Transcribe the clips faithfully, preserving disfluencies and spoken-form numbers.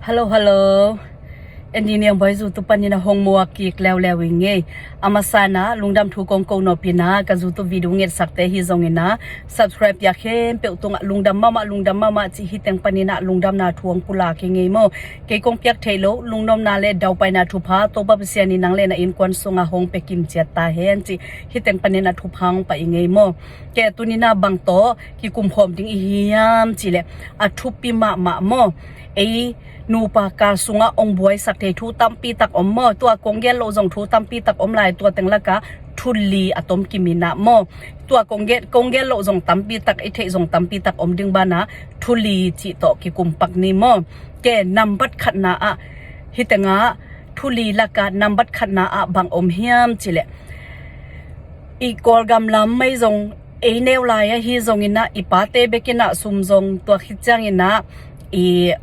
Hello, hello. Eni niang bai zu tu panin a hong muak kik leuleu i ngei. A masa in a lungdam thu kong ko nop in a ka zu tu video ngetsakte hi zongin a subscribe ya khempeuh tungah lungdam mahmah, lungdam mahmah ci hi teng panin a lungdamna thu hong pulak i ngei maw. Kei kong piak theih loh lungnopna le daupaina thupha Topa Pasian in nang le na innkuan sungah hong pia kimciat ta hen ci hi teng panin a thupha hong pia i ngei maw. Kei tuni in a bang tawh kikum khawm ding i hiam cih leh a thupi mahmah maw. Ei nupa kal sungah ong buaisak thei thu tampi tak om maw. Tua kong gen loh zong thu tampi tak om lai, tua teng lakah thu li a tom kim in a maw. Tua kong gen, kong gen loh zong tampi tak, i theih zong tampi tak om ding banah thu li cih tawh kikum pak ni maw. Kei nambat khatna ah, hi tengah thu li lakah nambat khatna ah bang om hiam cih leh, i Kawlgam lam mei zong ei neu lai ahi zongin a, i pate bek in a sum zong tua khit ciangin a, i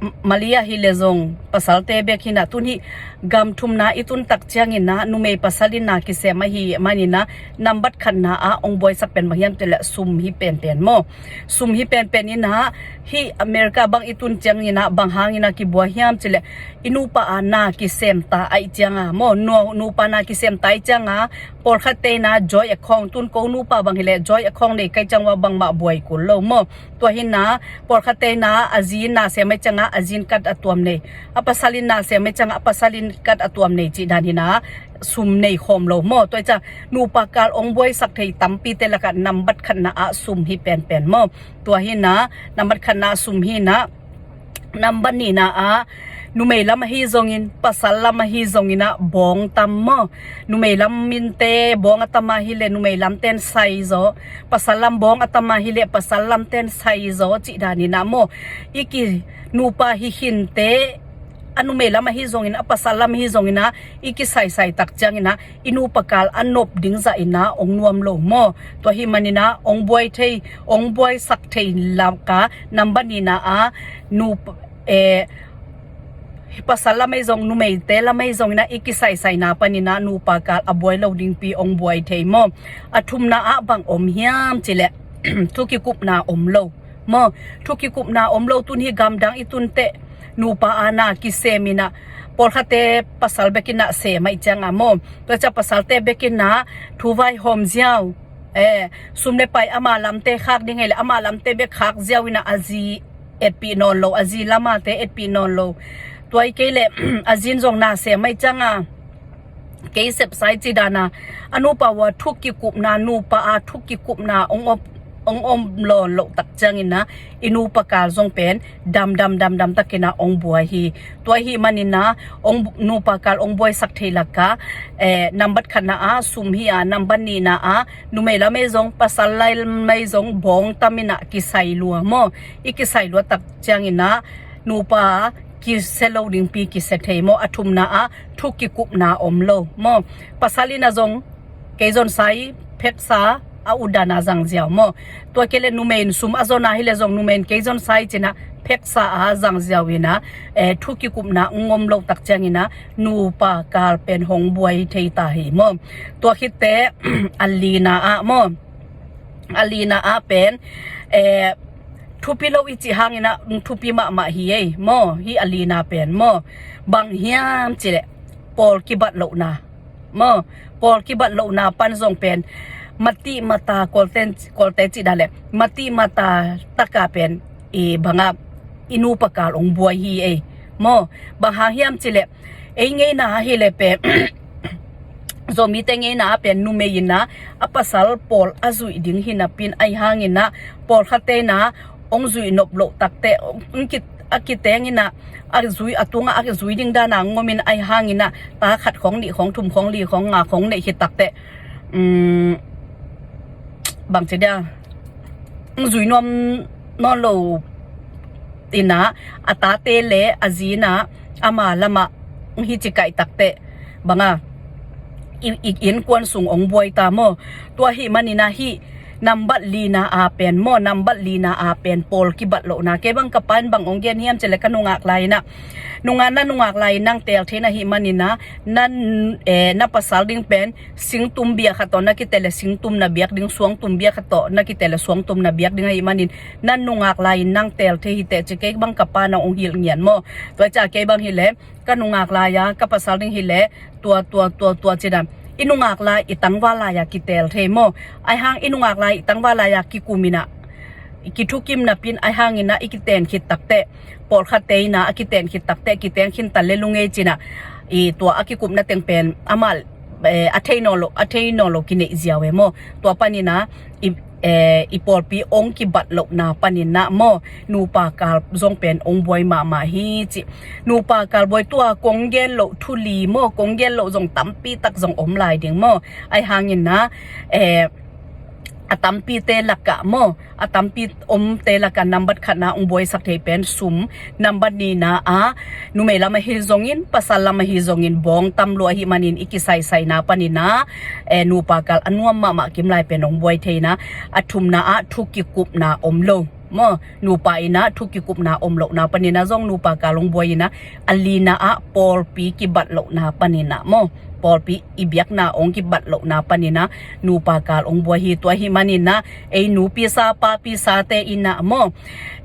Malay hi le zong pasalte bek hi in a, tun hi gam thumna i tun tak ciangin a numei pasal in na kisem ahi manin a, nambat khatna ah ong buaisak pen bang hiam cih leh sum hi penpen maw. Sum hi penpen in a, hi America bang i tun ciangin a bang hangin a kibuai hiam cih leh, i nupa a na kisem ta ahih ciang a maw, nu, nupa na kisem ta ahih ciang a, pawlkhatte in a joint account, tun ko nupa bang hi leh joint account nei ka hih ciang ua bangmah buai kul lo maw. Tua hi in a pawlkhatte in a a zi in na sem ahih ciang a a zi in kat a tuam nei, a pasal in na sem ahih ciang a a pasal in kat a tuam nei cih dan hi in a sum nei khawm lo maw. Tua ahih ciang nupa kal ong buaisak thei tampite lakah nambat khatna ah sum hi penpen maw. Tua hi in a nambat khatna ah sum hi in a, nambat nihna ah numei lam ahi zongin pasal lam ahi zongin a bawng tam maw. Numei lam minte bawng a tam ahi leh numei lamten sai zaw, pasal lam bawng a tam ahi leh pasal lamten sai zaw cih dan in a maw. I ki nupa hi khinte, a numei lam ahi zongin a pasal lam ahi zongin a i kisaisai tak ciangin a i nupa kal a nop ding zah in a ong nuam lo maw. Tua hi manin a ong buai thei, ong buaisak thei lakah nambat nihna ah nupa, eh, pasal lam ahi zong numeite lam ahi zongin a i kisaisaina panin a nupa kal a buai lo dingpi ong buai thei maw. A thumna ah bang om hiam cih leh thu kikupna om lo maw. Thu kikupna om lo, tun hi gamdang i tun teh nupa a na kisem in a, pawlkhatte pasal bek in a sem ahih ciang a maw. Tua ciang pasalte bek in a thu vaihawm ziau, eh, sum le pai ama lamte khak ding hi leh ama lamte bek khak ziau in a, a zi etpih nawn lo, a zi lamate etpih nawn lo. Tua hi kei leh a zi in zong na sem ahih ciang a, kei sepsai cih dan a, a nupa ua thu kikupna, nupa a thu kikupna ong om, ong om lawn loh tak ciangin a i nupa kal zong pen damdam damdam takin a ong buai hi. Tua hi manin a ong, nupa kal ong buaisak thei lakah, eh, nambat khatna ah sum hi a, nambat nihna ah numei lam ahi zong pasal lam ahi zong bawng tam in a kisai lua maw. I kisai lua tak ciangin a nupa kisia lo dingpi kisia thei maw. A thumna ah thu kikupna om lo maw. Pasal in a zong kei zon sai pheksa a utdan a zang ziau maw. Tua kei leh numei in sum a zon a hi leh zong numei in kei zon sai ci in a pheksa a zang ziau in a, eh, thu kikupna ong om lo tak ciangin a nupa kal pen hong buai thei ta hi maw. Tua khit teh a lina ah maw, a lina ah pen, eh, thupi lo i cih hangin a thupi mahmah hi ei maw. Hi a lina pen maw, bang hiam cih leh pawl kibat lohna maw. Pawl kibat lohna pan zong pen mati mata, Kawlte, Kawlte cih dan leh mati mata taka pen i bang a i nupa kal ong buai hi ei maw. Bang hang hiam cih leh ei ngeina ah hi leh pen Zomite ngeina ah pen numei in a a pasal pawl a zuih ding hi napi in, ahih hangin a pawlkhatte in a ong zuih nop loh tak teh ong ki, a kiteng in a, a zui, a tungah a zui ding dan a ong om in, ahih hangin a ta khat khawng, nih khawng, thum khawng, li khawng, nga khawng neih khit tak teh, um, bang ci dia, ong zui nuam nawn lo in a, a tate le a zi in a ama lamah ong hi ci kaih tak teh bang a i, i innkuan sung ong buai ta maw. Tua hi manin a hi nambat lina a pen maw, nambat lina a pen pawl kibat lohna. Kei bang ka pa in bang ong gen hiam cih leh ka nungak lai-in ah, nungak, na nungak lai-in nang teel thei na hih manin ah, na, eh, na pasal ding pen singtum bia khat tawh na kiteel leh singtum na biak ding, suangtum bia khat tawh na kiteel leh suangtum na biak ding ahih manin, na nungak lai-in nang teel thei hi teh ci. Kei bang ka pa in ah ong hilh ngiat maw. Tua ciang kei bang hi leh ka nungak lai-a ka pasal ding hi leh tua, tua, tua, tua ci-in ah, i nungak lai, i tangval lai-a kiteel thei maw. Ahi hang i nungak lai, i tangval lai-a kikum in ah, i kithukim napi-in, ahi hangin ah i kiten khit takteh, pawlkhatte in ah a kiten khit takteh, kiteng khin ta lel ung ei ci-in ah, i tua a kikupna teng pen amah, eh, a thei nawn lo, a thei nawn lo kineih ziau e maw. Tua panin ah i, eh, i pawlpi ong kibat lohna panin ah maw, nupa kal zong pen ong buai mahmah hi ci. Nupa kal buai, tua kong gen loh thu li maw, kong gen loh zong tampi tak zong om lai ding maw. Ahi hangin ah, eh, a tampite lakah maw, a tampi omte lakah nambat khatna ong buaisak thei pen sum, nambat nina ah numei lam ahi zongin, pasal lam ahi zongin bawng tam lua ahih manin i kisaisaina panin ah, eh, nupa kal a nuam mahmah kim lai pen ong buai thei-in ah, a thumna ah thu kikupna om lo maw. Nupa in ah thu kikupna om lohna panin ah zong nupa kal ong buai-in ah, a lina ah pawlpi kibat lohna panin ah maw, pawlpi i biakna ong kibat lohna panin ah nupa kal ong buai hi. Tua ahih manin ah ei nupi sa papi sate in ah maw,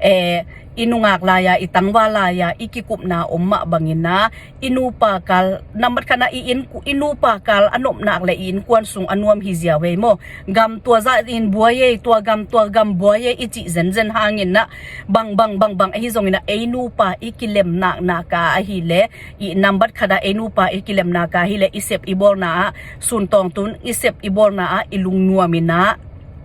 eh, i nungak lai-a, i tangval lai-a i kikupna om mah bangin ah, i nupa kal, nambat khatna i inn, i nupa kal a nop nak leh i innkuan sung a nuam hi ziau ei maw. Gam tua zah in buai ei, tua gam, tua gam buai ei i cih zenzen hangin ah, bang, bang, bang, bang ahi zongin ah, ei nupa i kilem nak nak a ahih leh, i nambat khat ah ei nupa i kilem nak a ahih leh, i sep i bawlna ah, sun tawng tun i sep i bawlna ah i lungnuam in ah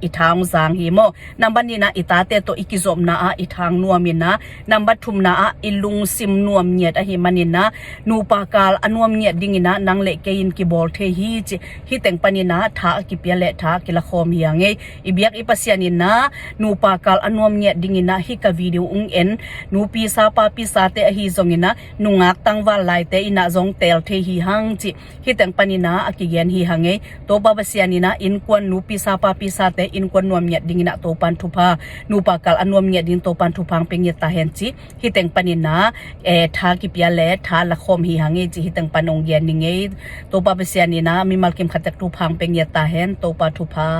i tha ong zang hi maw. Nambat nina i tate tawh i kizopna ah i tha ong nuam in ah, nambat thumna ah i lungsim nuam ngiat ahih manin ah, nupa kal a nuam ngiat dingin ah nang leh kei in kibawl thei hi ci. Hih teng panin ah tha a kipia leh tha a kilakhawm hi hang ei. I biak i Pasian in ah nupa kal a nuam ngiat dingin ah hih ka video ong en nupi sa papi sate ahi zongin ah, nungak tangval laite in ah zong teel thei hi hang ci. Hih teng panin ah a kigen hi hang ei. Topa Pasian in ah innkuan, nupi sa papi sate innkuan nuam ngiat dingin ah Topa'n thupha, nupa kal a nuam ngiat dingin Topa'n thupha ong pia ngiat ta hen ci. Hih teng panin ah, eh, tha kipia leh tha lakhawm hi hang ei ci, hih teng pan ong gen ning ei. Topa Pasian in ah mimal kim khat tek thupha ong pia ngiat ta hen. Topa thupha.